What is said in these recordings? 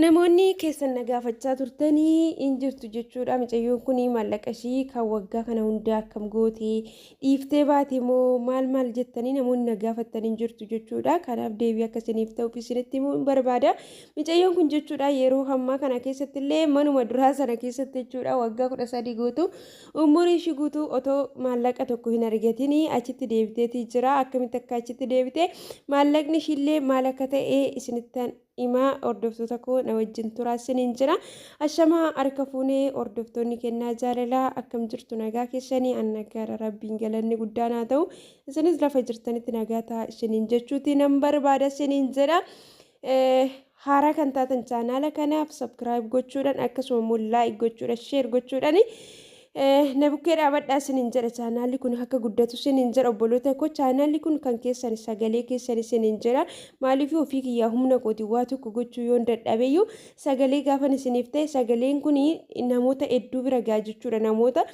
Namoonni keessan na gaafachaa turtanii hin jirtu jechuudha. Micayyoon kun maallaqa ishii kan waggaa kana hunda akkam goote, dhiiftee baate moo maal maal jettanii namoonni na gaafattan hin jirtu jechuudha. Kanaaf deebii akka isiniif ta'uuf isinitti himuu hin barbaada. Micayyoon kun jechuudha yeroo ammaa kana keessatti illee manuma duraa sana keessatti jechuudha waggaa 13 guutuu umurii ishii guutuu otoo maallaqa tokko hin argatin achitti deebiteetii jira. Akkamitti akka achitti deebite, maallaqni ishiillee maal akka ta'e isinittan himaa, hordoftoota koo na wajjin turaa isiniin jira. Ashamaa, harka fuunee hordoftoonni kennaa jaalalaa, akkam jirtu? Nagaa keessanii? An nagaadha, Rabbiin galanni guddaan haa ta'u. Isinis lafa jirtanitti nagaa ta'a isiniin jechuuti nan barbaada isiniin jedha. Haaraa kan taatan chaanaala kanaaf subscribe gochuudhaan, akkasuma immoo like gochuudhaan, share gochuudhaan na bukkee dhaabadhaa isiniin jedha. Chaanaalli kun akka guddatu isiniin jedha. Obboloota koo, chaanaalli kun kan keessan, sagalee keessan isiniin jedha. Maaliif, ofii kiyyaa humna kooti waa tokko gochuu yoon dadhabeyyuu, sagalee gaafan isiniif ta'e sagaleen kun namoota hedduu bira ga'a jechuudha. Namoota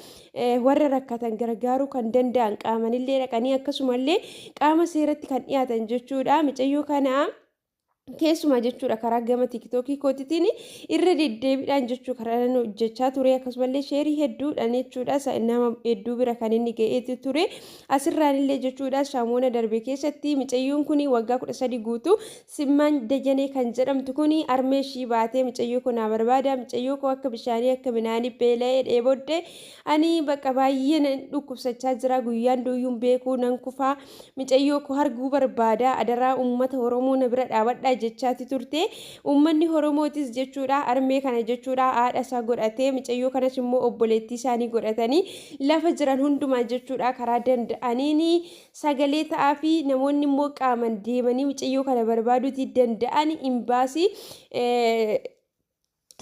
warra rakkatan gargaaruu kan danda'an, qaamanillee dhaqanii, akkasumallee qaama seeratti kan dhiyaatan jechuudha. Micayyoo kana keessumaa jechuudha karaa gama TikTokii kootitiin irra deddeebiidhaan jechuu karaa nan hojjechaa ture, akkasumallee shareii hedduudhaan jechuudha nama hedduu bira kan inni ga'eeti ture. Asirraan illee jechuudha shaamoona darbe keessatti micayyoon kun waggaa 13 guutuu Simmaan Dajanee kan jedhamtu kun armee ishii baatee, "Micayyoo koo naa barbaada, micayyoo koo akka bishaanii akka midhaanii beela'ee dheebodde, ani bakka baay'ee nan dhukkubsachaa jira, guyyaan duyyuun beekuu nan kufaa, micayyoo koo arguu barbaada, adaraa uummata Oromoo na bira dhaabadhaa" jechaati turte. Uummanni Oromootis jechuudha armee kana jechuudha haadha isaa godhatee, micayyoo kanas immoo obboleettii isaanii godhatanii, lafa jiran hundumaa jechuudha karaa danda'aniin sagalee ta'aa fi namoonni immoo qaaman deemanii micayyoo kana barbaaduutii danda'an imbaasii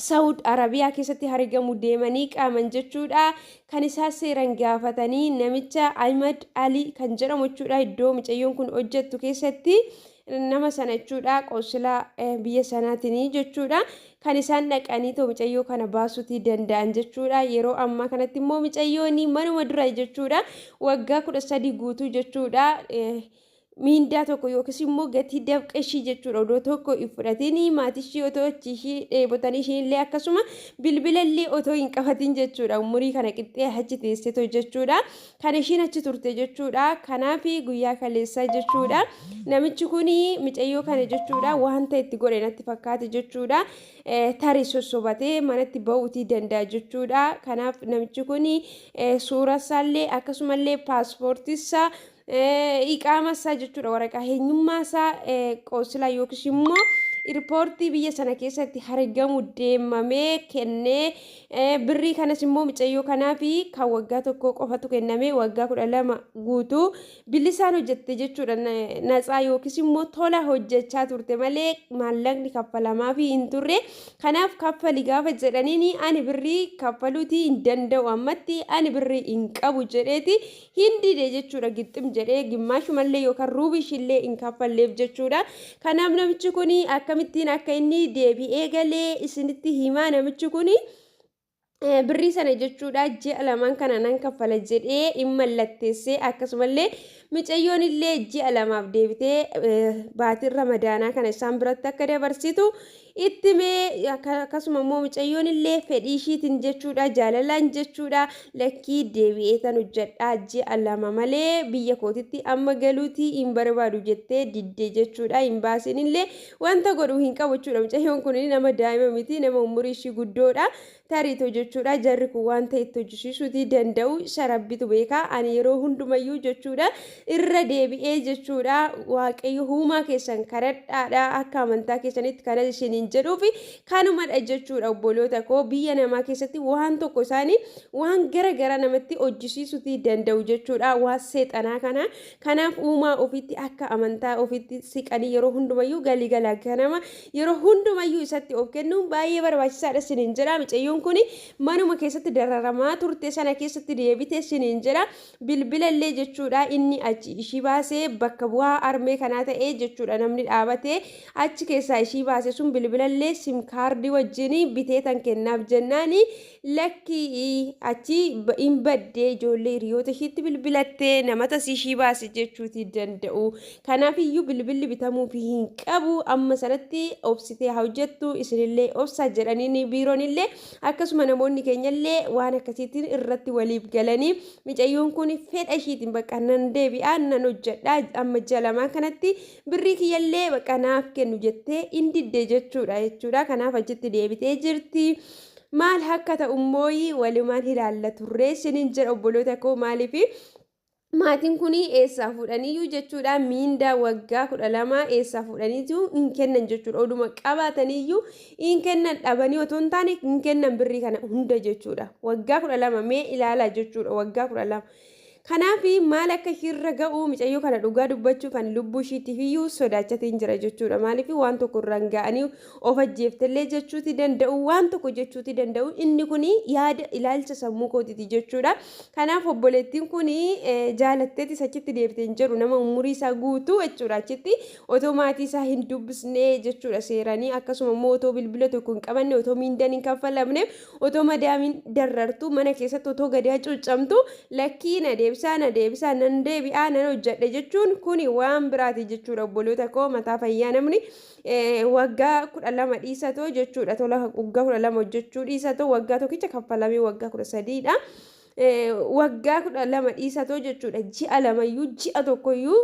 Saawud Arabiyaa keessatti argamu deemanii qaaman jechuudha. Kan isaa seeran gaafatanii namicha Ahmad Ali kan jedhamu jechuudha iddoo micayyoon kun hojjettu keessatti nama sana jechuudha, qonsilaa biyya sanaatiin jechuudha. Kan isaan dhaqanii too micayyoo kana baasuutii danda'an jechuudha. Yeroo ammaa kanatti immoo micayyoon manuma dura jechuudha waggaa 13 guutuu jechuudha. Miindaa tokko yookiis immoo gatii dafqa ishii jechuudha odoo tokko hin fudhatiin, maatii ishii otoo achi ishii dheebotanii, ishiin illee akkasuma bilbila illee otoo hin qabatin jechuudha umurii kana qixxee achi teesseetoo jechuudha kan ishiin achi turte jechuudha. Kanaaf guyyaa kaleessaa jechuudha namichi kun micayyoo kana jechuudha wanta itti godhe natti fakkaate jechuudha. Tarii sossobatee manatti ba'uutii danda'a jechuudha. Kanaaf namichi kun suura isaallee, akkasumallee paaspoortii isaa, iqaama isaa jechuudha, waraqaa eenyummaa isaa qoosilaa yookiis immoo irpoortii biyya sana keessatti argamu deemamee kennee, birrii kanas immoo micayyoo kanaaf kan waggaa tokko qofatu kenname. Waggaa 12 guutuu bilisaan hojjette jechuudha, natsaa yookiis immoo tola hojjechaa turte malee maallaqni kaffalamaa fi hin turre. Kanaaf kaffali gaafa jedhaniin, "Ani birrii kaffaluutii hin danda'u, ammatti ani birrii hin qabu" jedheeti hin dide jechuudha. Gixxim jedhee gimmaashumallee yookaan ruubishillee hin kaffalleef jechuudha. Kanaaf namichi kun akkamittiin akka inni deebi'ee galee isinitti himaa. Namichi kun birrii sana jechuudha ji'a lamaan kana nan kaffala jedhee hin mallatteessee, akkasumallee micayyoon illee ji'a lamaaf deebitee baatiin Ramadaanaa kana isaan biratti akka dabarsitu itti mee, akkasuma immoo micayyoon illee fedhii ishiitiin jechuudha, jaalalaan jechuudha, "Lakkii, deebi'ee tan hojjedhaa ji'a 2 malee biyya kootitti amma galuutii hin barbaadu" jettee didde jechuudha. Hin baasin illee wanta godhu hin qabu jechuudha. Micayyoon kun nama daa'ima miti, nama umurii ishii guddoodha. Tariitoo jechuudha jarri kun wanta itti hojjisiisuutii danda'u, isa Rabbitu beeka. Ani yeroo hundumayyuu jechuudha irra deebi'ee jechuudha Waaqayyo uumaa keessan kadhadhaadha, akka amantaa keessanitti kana isiniin jedhuufi kanumadha jechuudha. Obboloota koo, biyya namaa keessatti waan tokko isaanii waan gara gara namatti hojjisiisuutii danda'u jechuudha, waan seexanaa kana. Kanaaf uumaa ofiitti akka amantaa ofiitti siqanii yeroo hundumayyuu galii galaa ganama yeroo hundumayyuu isatti of kennuun baay'ee barbaachisaadha isiniin jedha. Micayyoon kun manuma keessatti dararamaa turte sana keessatti deebite isiniin jedha. Bilbila illee jechuudha inni achi ishii baasee, bakka bu'aa armee kanaa ta'ee jechuudha namni dhaabatee achi keessaa ishii baase sun bilbila Bilbilallee sim kaardii wajjin biteetan kennaaf jennaani lakkii achi hin baddee ijoollee hiriyoota ishiitti bilbilattee nama tasii ishii baase jechuuti danda'u. Kanaaf iyyuu bilbilli bitamuufi hin qabu amma sanatti obsitee haa hojjettu isinillee obsaa jedhanii biiroonillee akkasuma namoonni keenyallee waan akkasiitiin irratti waliif galanii micayyoon kun fedha ishiitiin bakka nan deebi'aa nan hojjedha amma ji'a lamaa kanatti birrii kiyyallee bakka naaf kennu jettee hin didde jechuudha. Kanaaf achitti deebitee jirti. Maal akka ta'u immoo walumaan ilaalla turre isiniin jedha obboloota koo. Maaliif maatiin kun eessaa fuudhaniyyuu jechuudha miindaa waggaa 12 eessaa fuudhaniitu hin kennan jechuudha. Oduma qabaataniyyuu hin kennan, dhabanii otoo hin taane hin kennan birrii kana hunda jechuudha. Waggaa 12 mee ilaalaa jechuudha, waggaa 12. Kanaaf maal akka ishiirra ga'u micayyoo kana dhugaa dubbachuuf ani lubbuu ishiitiif iyyuu sodaachatiin jira jechuudha. Maaliif waan tokko irraan ga'anii of ajjeeftellee jechuuti danda'u, waan tokko jechuuti danda'u. Inni kun yaada ilaalcha sammuu kootiiti jechuudha. Kanaaf obboleettiin kun jaalatteetis achitti deebitee hin jedhu, nama umurii isaa guutuu jechuudha achitti otoo maatii isaa hin dubbisnee jechuudha seeranii, akkasuma immoo otoo bilbila tokko hin qabanne, otoo miindaan hin kaffalamne, otoo madaamiin darartu mana keessatti otoo gadi hacuuccamtu lakkii na deebisaa na deebisaa nan deebi'aa nan hojjedhe jechuun kuni waan biraati jechuudha. Obboloota koo, mataa fayyaa namni waggaa 12 dhiisatoo jechuudha, tola waggaa 12 hojjechuu dhiisatoo, waggaa tokkicha kaffalamee waggaa 13dha. Waggaa 12 dhiisatoo jechuudha, ji'a lamayyuu ji'a tokkoyyuu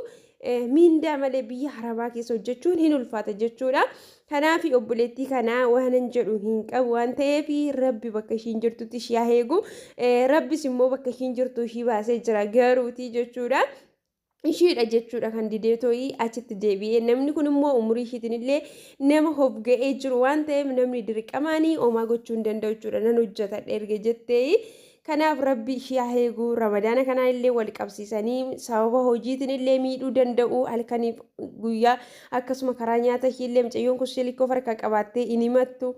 miindaa malee biyya harabaa keessa hojjechuun hin ulfaata jechuudha. Kanaaf obboleettii kanaa waanan jedhu hin qabu waan ta'eef Rabbi bakka ishiin jirtutti ishii haa eegu. Rabbis immoo bakka ishiin jirtu ishii baasee jira garuutii jechuudha. Ishiidha jechuudha kan didee too'ii achitti deebi'ee. Namni kun immoo umurii ishiitiin illee nama of ga'ee jiru waan ta'eef namni dirqamaanii homaa gochuu hin danda'u jechuudha. Nan hojjetadha erga jettee. Kanaaf Rabbi ishii haa eegu. Ramadaana kanaan illee wal qabsiisanii sababa hojiitiin illee miidhuu danda'u halkaniif guyyaa, akkasuma karaa nyaata ishii illee mucayyoon kun silikoo harka qabaattee hin himattu.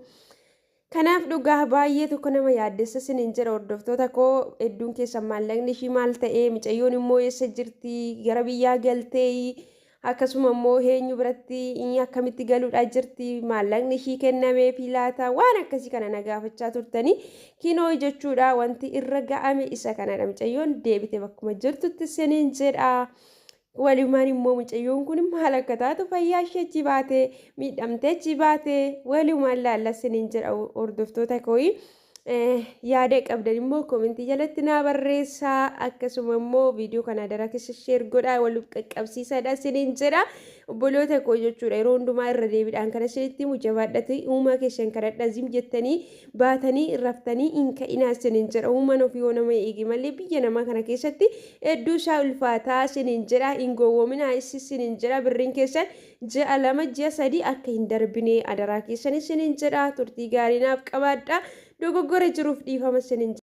Kanaaf dhugaa baay'ee tokko nama yaaddessa isiniin jedha hordoftoota koo. Hedduun keessan maallaqni ishii maal ta'ee, mucayyoon immoo eessa jirti, gara biyyaa galtee, akkasuma immoo eenyu biratti akkamitti galuudhaa jirti, maallaqni ishii kennamee fi laata, waan akkasii kana na gaafachaa turtanii kinoo jechuudha. Wanti irra ga'ame isa kanadha, mucayyoon deebite bakkuma jirtutti isiniin jedha. Walumaan immoo mucayyoon kun maal akka taatu, fayyaa ishee achi baatee miidhamtee achi baatee walumaan laalla isiniin jedha hordoftoota kooyi. Yaada qabdan immoo koomentii jalatti naa barreessaa, akkasuma immoo viidiyoo kana dara keessa share godhaa wal qaqqabsiisadha isiniin jedha obboloota koo jechuudha. Yeroo hundumaa irra deebiidhaan kana isinitti himu, jabaadhati uumaa keessan kadhadha. Zim jettanii baatanii raftanii hin ka'inaa isiniin jedha. Uumaan ofii yoo nama eege malee biyya namaa kana keessatti hedduu isaa ulfaataa isiniin jedha. Hin gowwoominaa isiniin jedha. Birriin keessan ji'a 2 ji'a 3 akka hin darbine adaraa keessan isiniin jedha. Turtii gaarii naaf qabaadha. Dogoggora jiruuf dhiifama isiniin jedha.